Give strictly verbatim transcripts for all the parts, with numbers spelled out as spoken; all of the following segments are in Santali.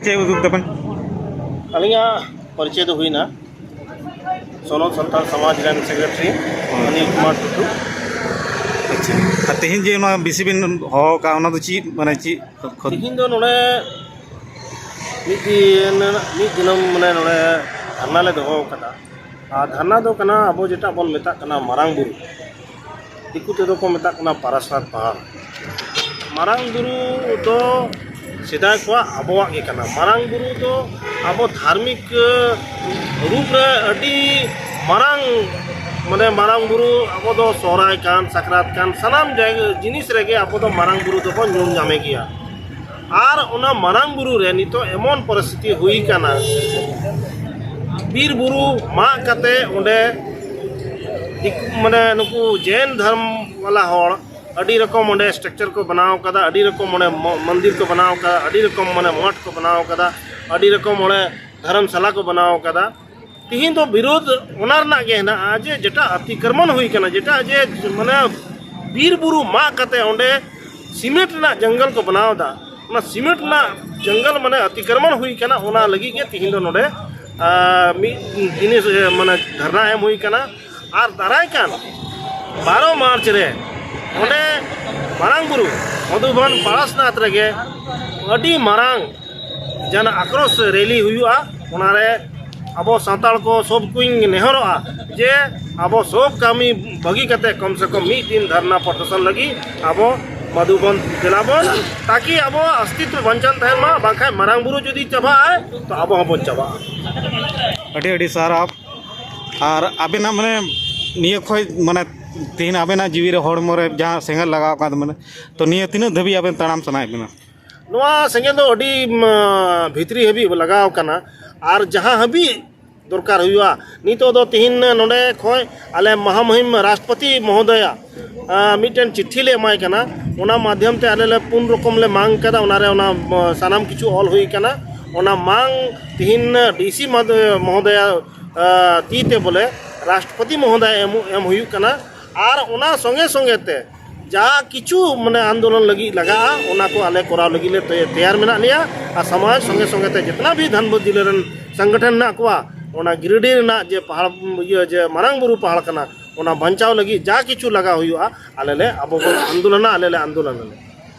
ᱪᱮᱫ ᱩᱫᱩᱜ ᱛᱟᱵᱮᱱ? ᱟᱹᱞᱤᱧᱟᱜ ᱯᱚᱨᱤᱪᱚᱭ ᱫᱚ ᱦᱩᱭᱱᱟ ᱥᱚᱱᱚᱛ ᱥᱟᱱᱛᱟᱲ ᱥᱚᱢᱟᱡᱽ ᱨᱮᱱ ᱥᱮᱠᱨᱮᱴᱟᱨᱤ ᱚᱱᱤᱞ ᱠᱩᱢᱟᱨ ᱴᱩᱰᱩ᱾ ᱟᱪᱪᱷᱟ, ᱟᱨ ᱛᱮᱦᱮᱧ ᱡᱮ ᱱᱚᱣᱟ ᱵᱤᱥᱤ ᱵᱤᱱ ᱦᱚᱦᱚ ᱟᱠᱟᱫ, ᱚᱱᱟ ᱫᱚ ᱪᱮᱫ, ᱢᱟᱱᱮ ᱪᱮᱫ ᱠᱷᱚ- ᱛᱮᱦᱮᱧ ᱫᱚ ᱱᱚᱰᱮ ᱢᱤᱫ ᱫᱤᱱ, ᱢᱤᱫ ᱫᱤᱱᱟᱹᱢ ᱢᱟᱱᱮ ᱱᱚᱰᱮ ᱫᱷᱟᱨᱱᱟ ᱞᱮ ᱫᱚᱦᱚ ᱟᱠᱟᱫᱟ᱾ ᱟᱨ ᱫᱷᱟᱨᱱᱟ ᱫᱚ ᱠᱟᱱᱟ ᱟᱵᱚ ᱡᱮᱴᱟ ᱵᱚᱱ ᱢᱮᱛᱟᱜ ᱠᱟᱱᱟ ᱢᱟᱨᱟᱝ ᱵᱩᱨᱩ, ᱫᱤᱠᱩ ᱛᱮᱫᱚ ᱠᱚ ᱢᱮᱛᱟᱜ ᱠᱟᱱᱟ ᱯᱟᱨᱟᱥᱱᱟᱛᱷ ᱯᱟᱦᱟᱲ᱾ ᱢᱟᱨᱟᱝ ᱵᱩᱨᱩ ᱫᱚ ᱥᱮᱫᱟᱭ ᱠᱚᱣᱟᱜ ᱟᱵᱚᱣᱟᱜ ᱜᱮ ᱠᱟᱱᱟ᱾ ᱢᱟᱨᱟᱝ ᱵᱩᱨᱩ ᱫᱚ ᱟᱵᱚ ᱫᱷᱟᱨᱢᱤᱠ, ᱮ, ᱨᱩᱯ ᱨᱮ ᱟᱹᱰᱤ ᱢᱟᱨᱟᱝ, ᱢᱟᱱᱮ ᱢᱟᱨᱟᱝ ᱵᱩᱨᱩ ᱟᱵᱚ ᱫᱚ ᱥᱚᱦᱨᱟᱭ ᱠᱟᱱ, ᱥᱟᱠᱨᱟᱛ ᱠᱟᱱ, ᱥᱟᱱᱟᱢ ᱡᱟᱭᱜᱟ, ᱡᱤᱱᱤᱥ ᱨᱮᱜᱮ ᱟᱵᱚ ᱫᱚ ᱢᱟᱨᱟᱝ ᱵᱩᱨᱩ ᱫᱚᱵᱚᱱ ᱧᱩᱢ ᱧᱟᱢᱮ ᱜᱮᱭᱟ᱾ ᱟᱨ ᱚᱱᱟ ᱢᱟᱨᱟᱝ ᱵᱩᱨᱩ ᱨᱮ ᱱᱤᱛᱚᱜ ᱮᱢᱚᱱ ᱯᱚᱨᱤᱥᱛᱷᱤᱛᱤ ᱦᱩᱭ ᱠᱟᱱᱟ, ᱵᱤᱨ ᱵᱩᱨᱩ ᱢᱟᱜ ᱠᱟᱛᱮ ᱚᱸᱰᱮ ᱫᱤᱠᱩ, ᱢᱟᱱᱮ ᱱᱩᱠᱩ ᱡᱮᱱ ᱫᱷᱚᱨᱢ ᱵᱟᱞᱟ ᱦᱚᱲ ᱟᱹᱰᱤ ᱨᱚᱠᱚᱢ ᱚᱸᱰᱮ ᱥᱴᱨᱟᱠᱪᱟᱨ ᱠᱚ ᱵᱮᱱᱟᱣ ᱠᱟᱫᱟ, ᱟᱹᱰᱤ ᱨᱚᱠᱚᱢ ᱚᱸᱰᱮ ᱢᱚ-, ᱢᱚᱱᱫᱤᱨ ᱠᱚ ᱵᱮᱱᱟᱣ ᱠᱟᱫᱟ, ᱟᱹᱰᱤ ᱨᱚᱠᱚᱢ ᱢᱟᱱᱮ ᱢᱚᱴᱷ ᱠᱚ ᱵᱮᱱᱟᱣ ᱠᱟᱫᱟ, ᱟᱹᱰᱤ ᱨᱚᱠᱚᱢ ᱚᱸᱰᱮ ᱫᱷᱚᱨᱚᱢᱥᱟᱞᱟ ᱠᱚ ᱵᱮᱱᱟᱣ ᱠᱟᱫᱟ᱾ ᱛᱤᱦᱤᱧ ᱫᱚ ᱵᱤᱨᱳᱫᱷ ᱚᱱᱟ ᱨᱮᱱᱟᱜ ᱜᱮ ᱦᱮᱱᱟᱜᱼᱟ ᱡᱮ ᱡᱮᱴᱟ ᱚᱛᱤᱠᱨᱚᱢᱚᱱ ᱦᱩᱭ ᱠᱟᱱᱟ, ᱡᱮᱴᱟ ᱡᱮ ᱢᱟᱱᱮ ᱵᱤᱨ ᱵᱩᱨᱩ ᱢᱟᱜ ᱠᱟᱛᱮ ᱚᱸᱰᱮ ᱥᱤᱢᱮᱱᱴ ᱨᱮᱱᱟᱜ ᱡᱚᱝᱜᱚᱞ ᱠᱚ ᱵᱮᱱᱟᱣ ᱮᱫᱟ᱾ ᱚᱱᱟ ᱥᱤᱢᱮᱱᱴ ᱨᱮᱱᱟᱜ ᱡᱚᱝᱜᱚᱞ ᱢᱟᱱᱮ ᱚᱛᱤᱠᱨᱚᱢᱚᱱ ᱦᱩᱭ ᱠᱟᱱᱟ, ᱚᱱᱟ ᱞᱟᱹᱜᱤᱫ ᱜᱮ ᱛᱤᱦᱤᱧ ᱫᱚ ᱱᱚᱰᱮ, ᱟᱸ, ᱢᱤᱫ ᱡᱤᱱᱤᱥ, ᱮ, ᱢᱟᱱᱮ ᱫᱷᱟᱨᱱᱟ ᱮᱢ ᱦᱩᱭ ᱠᱟᱱᱟ᱾ ᱟᱨ ᱫᱟᱨᱟᱭ ᱠᱟᱱ ᱵᱟᱨᱚ ᱢᱟᱨᱪ ᱨᱮ ᱚᱸᱰᱮ ᱢᱟᱨᱟᱝ ᱵᱩᱨᱩ ᱢᱚᱫᱷᱩᱵᱚᱱ ᱯᱟᱨᱟᱥᱱᱟᱛᱷ ᱨᱮᱜᱮ ᱟᱹᱰᱤ ᱢᱟᱨᱟᱝ ᱡᱟᱦᱟᱱᱟᱜ ᱟᱠᱨᱳᱥ ᱨᱮᱞᱤ ᱦᱩᱭᱩᱜᱼᱟ᱾ ᱚᱱᱟᱨᱮ ᱟᱵᱚ ᱥᱟᱱᱛᱟᱲ ᱠᱚ ᱥᱚᱵ ᱠᱚᱧ ᱱᱮᱦᱚᱨᱚᱜᱼᱟ ᱡᱮ ᱟᱵᱚ ᱥᱚᱵ ᱠᱟᱹᱢᱤ ᱵᱟᱹᱜᱤ ᱠᱟᱛᱮ ᱠᱚᱢ ᱥᱮ ᱠᱚᱢ ᱢᱤᱫ ᱫᱤᱱ ᱫᱷᱟᱨᱱᱟ ᱯᱨᱚᱫᱚᱨᱥᱚᱱ ᱞᱟᱹᱜᱤᱫ ᱟᱵᱚ ᱢᱚᱫᱷᱩᱵᱚᱱ ᱫᱮᱞᱟ ᱵᱚᱱ, ᱛᱟᱠᱤ ᱟᱵᱚᱣᱟᱜ ᱚᱥᱛᱤᱛᱵᱚ ᱵᱟᱧᱪᱟᱣ ᱛᱟᱦᱮᱱ ᱢᱟ, ᱵᱟᱝᱠᱷᱟᱱ ᱢᱟᱨᱟᱝ ᱵᱩᱨᱩ ᱡᱩᱫᱤ ᱪᱟᱵᱟᱜᱼᱟᱭ ᱛᱚ ᱟᱵᱚ ᱦᱚᱸᱵᱚᱱ ᱪᱟᱵᱟᱜᱼᱟ᱾ ᱟᱹᱰᱤ ᱟᱹᱰᱤ ᱥᱟᱨᱦᱟᱣ᱾ ᱟᱨ ᱟᱵᱮᱱᱟᱜ ᱢᱟᱱᱮ ᱱᱤᱭᱟᱹ ᱠᱷᱚᱡ ᱢᱟᱱᱮ ᱛᱮᱦᱮᱧ ᱟᱵᱮᱱᱟᱜ ᱡᱤᱣᱤ ᱨᱮ ᱦᱚᱲᱢᱚ ᱨᱮ ᱡᱟᱦᱟᱸ ᱥᱮᱸᱜᱮᱞ ᱞᱟᱜᱟᱣ ᱟᱠᱟᱱ ᱢᱟᱱᱮ, ᱛᱚ ᱱᱤᱭᱟᱹ ᱛᱤᱱᱟᱹᱜ ᱫᱷᱟᱹᱵᱤᱡ ᱟᱵᱮᱱ ᱛᱟᱲᱟᱢ ᱥᱟᱱᱟᱭᱮᱫ ᱵᱮᱱᱟ? ᱱᱚᱣᱟ ᱥᱮᱸᱜᱮᱞ ᱫᱚ ᱟᱹᱰᱤ, ᱢ, ᱵᱷᱤᱛᱨᱤ ᱦᱟᱹᱵᱤᱡ ᱞᱟᱜᱟᱣ ᱠᱟᱱᱟ᱾ ᱟᱨ ᱡᱟᱦᱟᱸ ᱦᱟᱹᱵᱤᱡ ᱫᱚᱨᱠᱟᱨ ᱦᱩᱭᱩᱜᱼᱟ, ᱱᱤᱛᱚᱜ ᱫᱚ ᱛᱤᱦᱤᱧ ᱱᱚᱰᱮ ᱠᱷᱚᱡ ᱟᱞᱮ ᱢᱟᱦᱟᱢᱩᱦᱤᱢ ᱨᱟᱥᱴᱨᱚᱯᱚᱛᱤ ᱢᱚᱦᱳᱫᱚᱭᱟ, ᱟ, ᱢᱤᱫᱴᱮᱱ ᱪᱤᱴᱷᱤ ᱞᱮ ᱮᱢᱟᱭ ᱠᱟᱱᱟ᱾ ᱚᱱᱟ ᱢᱟᱫᱽᱫᱷᱚᱢ ᱛᱮ ᱟᱞᱮ ᱞᱮ ᱯᱩᱱ ᱨᱚᱠᱚᱢ ᱞᱮ ᱢᱟᱝ ᱠᱟᱫᱟ, ᱚᱱᱟᱨᱮ ᱚᱱᱟ, ᱢ, ᱥᱟᱱᱟᱢ ᱠᱤᱪᱷᱩ ᱚᱞ ᱦᱩᱭ ᱠᱟᱱᱟ᱾ ᱚᱱᱟ ᱢᱟᱝ ᱛᱤᱦᱤᱧ ᱰᱤ ᱥᱤ ᱢᱟᱫᱽ-, ᱢᱚᱦᱳᱫᱚᱭᱟ, ᱟ, ᱛᱤ ᱛᱮ ᱵᱚᱞᱮ ᱨᱟᱥᱴᱨᱚᱯᱚᱛᱤ ᱢᱚᱦᱳᱫᱚᱭ ᱮᱢ, ᱮᱢ ᱦᱩᱭᱩᱜ ᱠᱟᱱᱟ᱾ ᱟᱨ ᱚᱱᱟ ᱥᱚᱸᱜᱮ ᱥᱚᱸᱜᱮ ᱛᱮ ᱡᱟ ᱠᱤᱪᱷᱩ ᱢᱟᱱᱮ ᱟᱱᱫᱳᱞᱚᱱ ᱞᱟᱹᱜᱤᱫ ᱞᱟᱜᱟᱜᱼᱟ, ᱚᱱᱟ ᱠᱚ ᱟᱞᱮ ᱠᱚᱨᱟᱣ ᱞᱟᱹᱜᱤᱫ ᱞᱮ ᱛᱮ-, ᱛᱮᱭᱟᱨ ᱢᱮᱱᱟᱜ ᱞᱮᱭᱟ᱾ ᱟᱨ ᱥᱚᱢᱟᱡᱽ ᱥᱚᱸᱜᱮ ᱥᱚᱸᱜᱮ ᱛᱮ ᱡᱤᱛᱱᱟ ᱵᱷᱤ ᱫᱷᱟᱱᱵᱟᱫᱽ ᱡᱤᱞᱟᱹ ᱨᱮᱱ ᱥᱚᱝᱜᱚᱴᱷᱚᱱ ᱢᱮᱱᱟᱜ ᱠᱚᱣᱟ, ᱚᱱᱟ ᱜᱤᱨᱤᱰᱤ ᱨᱮᱱᱟᱜ ᱡᱮ ᱯᱟᱦᱟᱲ, ᱤᱭᱟᱹ, ᱡᱮ ᱢᱟᱨᱟᱝ ᱵᱩᱨᱩ ᱯᱟᱦᱟᱲ ᱠᱟᱱᱟ, ᱚᱱᱟ ᱵᱟᱧᱪᱟᱣ ᱞᱟᱹᱜᱤᱫ ᱡᱟ ᱠᱤᱪᱷᱩ ᱞᱟᱜᱟᱣ ᱦᱩᱭᱩᱜᱼᱟ, ᱟᱞᱮ ᱞᱮ, ᱟᱵᱚ ᱵᱚᱱ ᱟᱱᱫᱳᱞᱚᱱᱟ, ᱟᱞᱮ ᱞᱮ ᱟᱱᱫᱳᱞᱚᱱᱟᱞᱮ᱾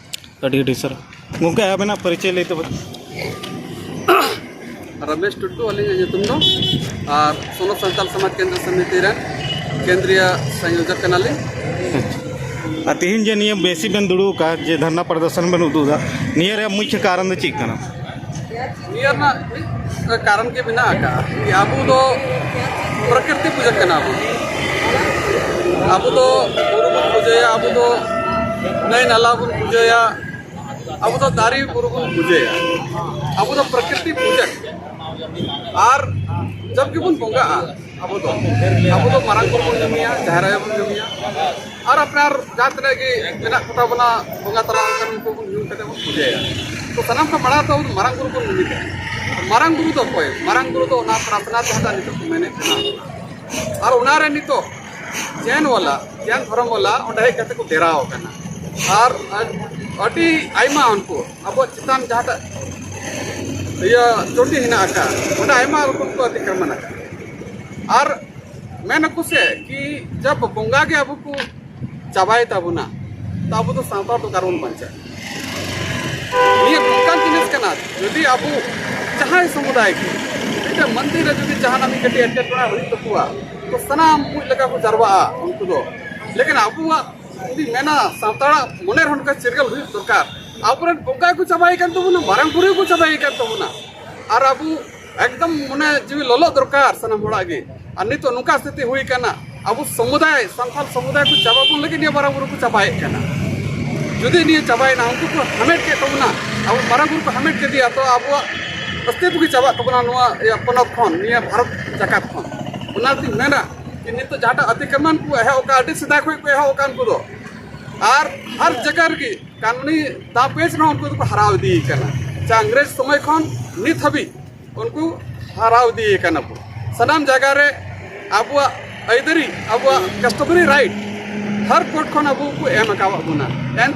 ᱟᱹᱰᱤ ᱟᱹᱰᱤ ᱥᱟᱨᱦᱟᱣ᱾ ᱜᱚᱢᱠᱮ, ᱟᱵᱮᱱᱟᱜ ᱯᱚᱨᱤᱪᱚᱭ ᱞᱟᱹᱭ ᱛᱟᱵᱚᱱ᱾ ᱨᱚᱢᱮᱥ ᱴᱩᱰᱩ ᱟᱹᱞᱤᱧᱟᱜ ᱧᱩᱛᱩᱢ ᱫᱚ, ᱟᱨ ᱥᱚᱱᱚᱛ ᱥᱟᱱᱛᱟᱲ ᱥᱚᱢᱟᱡᱽ ᱠᱮᱱᱫᱨᱚ ᱥᱚᱢᱤᱛᱤ ᱨᱮᱱ ᱠᱮᱱᱫᱨᱤᱭᱟ ᱥᱚᱝᱭᱳᱡᱚᱠ ᱠᱟᱱᱟᱞᱤᱧ᱾ ᱟᱪᱪᱷᱟ᱾ ᱟᱨ ᱛᱮᱦᱮᱧ ᱡᱮ ᱱᱤᱭᱟᱹ ᱵᱮᱥᱤ ᱵᱮᱱ ᱫᱩᱲᱩᱵ ᱟᱠᱟᱫ, ᱡᱮ ᱫᱷᱟᱨᱱᱟ ᱯᱨᱚᱫᱚᱨᱥᱚᱱ ᱵᱮᱱ ᱩᱫᱩᱜ ᱮᱫᱟ, ᱱᱤᱭᱟᱹ ᱨᱮᱭᱟᱜ ᱢᱩᱠᱷᱭᱚ ᱠᱟᱨᱚᱱ ᱫᱚ ᱪᱮᱫ ᱠᱟᱱᱟ? ᱱᱤᱭᱟᱹ ᱨᱮᱱᱟᱜ ᱢᱤᱫ ᱠᱟᱨᱚᱱ ᱜᱮ ᱢᱮᱱᱟᱜ ᱟᱠᱟᱫᱼᱟ, ᱠᱤ ᱟᱵᱚ ᱫᱚ ᱯᱨᱚᱠᱨᱤᱛᱤ ᱯᱩᱡᱟᱹ ᱠᱟᱱᱟ ᱵᱚᱱ᱾ ᱟᱵᱚ ᱫᱚ ᱵᱩᱨᱩ ᱵᱚᱱ ᱯᱩᱡᱟᱹᱭᱟ, ᱟᱵᱚ ᱫᱚ ᱱᱟᱹᱭ ᱱᱟᱞᱟ ᱵᱚᱱ ᱯᱩᱡᱟᱹᱭᱟ, ᱟᱵᱚ ᱫᱚ ᱫᱟᱨᱮ ᱵᱩᱨᱩ ᱵᱚᱱ ᱯᱩᱡᱟᱹᱭᱟ, ᱟᱵᱚ ᱫᱚ ᱯᱨᱚᱠᱨᱤᱛᱤ ᱯᱩᱡᱟᱹ᱾ ᱟᱨ ᱡᱚᱵ ᱜᱮᱵᱚᱱ ᱵᱚᱸᱜᱟᱜᱼᱟ, ᱟᱵᱚ ᱫᱚ, ᱟᱵᱚ ᱫᱚ ᱢᱟᱨᱟᱝ ᱵᱩᱨᱩ ᱵᱚᱱ ᱧᱩᱢᱮᱭᱟ, ᱡᱟᱦᱮᱨ ᱟᱭᱳ ᱵᱚᱱ ᱧᱩᱢᱮᱭᱟ, ᱟᱨ ᱟᱯᱱᱟᱨ ᱡᱟᱦᱟᱸ ᱛᱤᱱᱟᱹᱜ ᱜᱮ ᱢᱮᱱᱟᱜ ᱠᱚᱛᱟ ᱵᱚᱱᱟ ᱵᱚᱸᱜᱟ ᱛᱟᱞᱟ ᱟᱠᱟᱱ, ᱩᱱᱠᱩ ᱵᱚᱱ ᱧᱩᱢ ᱠᱟᱛᱮ ᱵᱚᱱ ᱯᱩᱡᱟᱹᱭᱟ᱾ ᱛᱚ ᱥᱟᱱᱟᱢ ᱠᱷᱚᱱ ᱢᱟᱲᱟᱝ ᱫᱚ ᱟᱵᱚ ᱫᱚ ᱢᱟᱨᱟᱝ ᱵᱩᱨᱩ ᱵᱚᱱ ᱧᱩᱢᱮᱭᱟ᱾ ᱢᱟᱨᱟᱝ ᱵᱩᱨᱩ ᱫᱚ ᱚᱠᱚᱭ? ᱢᱟᱨᱟᱝ ᱵᱩᱨᱩ ᱫᱚ ᱚᱱᱟ ᱯᱨᱟᱨᱛᱷᱱᱟ ᱡᱟᱦᱟᱸᱴᱟᱜ ᱱᱤᱛᱚᱜ ᱠᱚ ᱢᱮᱱᱮᱫ ᱠᱟᱱᱟ, ᱟᱨ ᱚᱱᱟᱨᱮ ᱱᱤᱛᱚᱜ ᱡᱮᱱ ᱣᱟᱞᱟ, ᱡᱮᱱ ᱫᱷᱚᱨᱚᱢ ᱣᱟᱞᱟ ᱚᱸᱰᱮ ᱦᱮᱡ ᱠᱟᱛᱮ ᱠᱚ ᱰᱮᱨᱟᱣ ᱟᱠᱟᱱᱟ᱾ ᱟᱨ ᱟᱹᱰᱤ ᱟᱭᱢᱟ ᱩᱱᱠᱩ ᱟᱵᱚ ᱪᱮᱛᱟᱱ ᱡᱟᱦᱟᱸᱴᱟᱜ ᱤᱭᱟᱹ ᱪᱚᱴᱤ ᱦᱮᱱᱟᱜ ᱟᱠᱟᱫ, ᱚᱸᱰᱮ ᱟᱭᱢᱟ ᱨᱚᱠᱚᱢ ᱠᱚ ᱚᱛᱤᱠᱨᱚᱢᱚᱱ ᱟᱠᱟᱫ᱾ ᱟᱨ ᱢᱮᱱ ᱟᱠᱚ ᱥᱮ ᱠᱤ ᱡᱟᱵ ᱵᱚᱸᱜᱟ ᱜᱮ ᱟᱵᱚ ᱠᱚ ᱪᱟᱵᱟᱭ ᱛᱟᱵᱚᱱᱟ, ᱛᱚ ᱟᱵᱚ ᱫᱚ ᱥᱟᱶᱛᱟ ᱫᱚ ᱚᱠᱟ ᱨᱮᱵᱚᱱ ᱵᱟᱧᱪᱟᱜᱼᱟ? ᱱᱤᱭᱟᱹ ᱱᱚᱝᱠᱟᱱ ᱡᱤᱱᱤᱥ ᱠᱟᱱᱟ, ᱡᱩᱫᱤ ᱟᱵᱚ ᱡᱟᱦᱟᱸᱭ ᱥᱚᱢᱩᱫᱟᱭ ᱜᱮ ᱢᱤᱫᱴᱮᱱ ᱢᱚᱱᱫᱤᱨ ᱨᱮ ᱡᱩᱫᱤ ᱡᱟᱦᱟᱱᱟᱜ ᱢᱤᱫ ᱠᱟᱹᱴᱤᱡ ᱮᱴᱠᱮᱴᱚᱬᱮ ᱦᱩᱭᱩᱜ ᱛᱟᱠᱚᱣᱟ, ᱛᱚ ᱥᱟᱱᱟᱢ ᱢᱩᱡ ᱞᱮᱠᱟ ᱠᱚ ᱡᱟᱨᱣᱟᱜᱼᱟ ᱩᱱᱠᱩ ᱫᱚ᱾ ᱞᱮᱠᱤᱱ ᱟᱵᱚᱣᱟᱜ ᱡᱩᱫᱤ ᱢᱮᱱᱟ, ᱥᱟᱱᱛᱟᱲᱟᱜ ᱢᱚᱱᱮ ᱨᱮᱦᱚᱸ ᱱᱚᱝᱠᱟ ᱪᱤᱨᱜᱟᱹᱞ ᱦᱩᱭᱩᱜ ᱫᱚᱨᱠᱟᱨ᱾ ᱟᱵᱚᱨᱮᱱ ᱵᱚᱸᱜᱟ ᱠᱚ ᱪᱟᱵᱟᱭ ᱠᱟᱱ ᱛᱟᱵᱚᱱᱟ, ᱢᱟᱨᱟᱝ ᱵᱩᱨᱩ ᱠᱚ ᱪᱟᱵᱟᱭ ᱠᱟᱱ ᱛᱟᱵᱚᱱᱟ, ᱟᱨ ᱟᱵᱚ ᱮᱠᱫᱚᱢ ᱢᱚᱱᱮ ᱡᱤᱣᱤ ᱞᱚᱞᱚᱜ ᱫᱚᱨᱠᱟᱨ ᱥᱟᱱᱟᱢ ᱦᱚᱲᱟᱜ ᱜᱮ᱾ ᱟᱨ ᱱᱤᱛᱚᱜ ᱱᱚᱝᱠᱟ ᱥᱛᱷᱤᱛᱤ ᱦᱩᱭ ᱠᱟᱱᱟ, ᱟᱵᱚ ᱥᱚᱢᱩᱫᱟᱭ, ᱥᱟᱱᱛᱟᱲ ᱥᱚᱢᱩᱫᱟᱭ ᱠᱚ ᱪᱟᱵᱟ ᱵᱚᱱ ᱞᱟᱹᱜᱤᱫ ᱱᱤᱭᱟᱹ ᱢᱟᱨᱟᱝ ᱵᱩᱨᱩ ᱠᱚ ᱪᱟᱵᱟᱭᱮᱫ ᱠᱟᱱᱟ᱾ ᱡᱩᱫᱤ ᱱᱤᱭᱟᱹ ᱪᱟᱵᱟᱭᱮᱱᱟ, ᱩᱱᱠᱩ ᱠᱚ ᱦᱟᱢᱮᱴ ᱠᱮᱫ ᱛᱟᱵᱚᱱᱟ, ᱟᱵᱚ ᱢᱟᱨᱟᱝ ᱵᱩᱨᱩ ᱠᱚ ᱦᱟᱢᱮᱴ ᱠᱮᱫᱮᱭᱟ, ᱛᱚ ᱟᱵᱚᱣᱟᱜ ᱚᱥᱛᱤᱛᱵ ᱜᱮ ᱪᱟᱵᱟᱜ ᱛᱟᱵᱚᱱᱟ ᱱᱚᱣᱟ ᱤᱭᱟᱹ ᱯᱚᱱᱚᱛ ᱠᱷᱚᱱ, ᱱᱤᱭᱟᱹ ᱵᱷᱟᱨᱚᱛ ᱡᱟᱠᱟᱛ ᱠᱷᱚᱱ᱾ ᱚᱱᱟᱛᱤᱧ ᱢᱮᱱᱟ ᱡᱮ ᱱᱤᱛᱚᱜ ᱡᱟᱦᱟᱸᱴᱟᱜ ᱚᱛᱤᱠᱨᱚᱢᱚᱱ ᱠᱚ ᱮᱦᱚᱵ ᱟᱠᱟᱫ, ᱟᱹᱰᱤ ᱥᱮᱫᱟᱭ ᱠᱷᱚᱱ ᱠᱚ ᱮᱦᱚᱵ ᱟᱠᱟᱫ ᱩᱱᱠᱩ ᱫᱚ, ᱟᱨ ᱦᱟᱨ ᱡᱟᱭᱜᱟ ᱨᱮᱜᱮ ᱠᱟᱹᱱᱩᱱᱤ ᱫᱟᱣ ᱯᱮᱪ ᱨᱮᱦᱚᱸ ᱩᱱᱠᱩ ᱫᱚᱠᱚ ᱦᱟᱨᱟᱣ ᱤᱫᱤᱭᱮ ᱠᱟᱱᱟ᱾ ᱪᱟ ᱤᱝᱨᱮᱡᱽ ᱥᱚᱢᱚᱭ ᱠᱷᱚᱱ ᱱᱤᱛ ᱦᱟᱹᱵᱤᱡ ᱩᱱᱠᱩ ᱦᱟᱨᱟᱣ ᱤᱫᱤᱭᱮ ᱠᱟᱱᱟ ᱠᱚ᱾ ᱥᱟᱱᱟᱢ ᱡᱟᱭᱜᱟ ᱨᱮ ᱟᱵᱚᱣᱟᱜ ᱟᱹᱭᱫᱟᱹᱨᱤ, ᱟᱵᱚᱣᱟᱜ customary right ᱦᱟᱨ ᱠᱳᱨᱴ ᱠᱷᱚᱱ ᱟᱵᱚ ᱠᱚ ᱮᱢ ᱟᱠᱟᱣᱟᱫ ᱵᱚᱱᱟ᱾ ᱮᱱ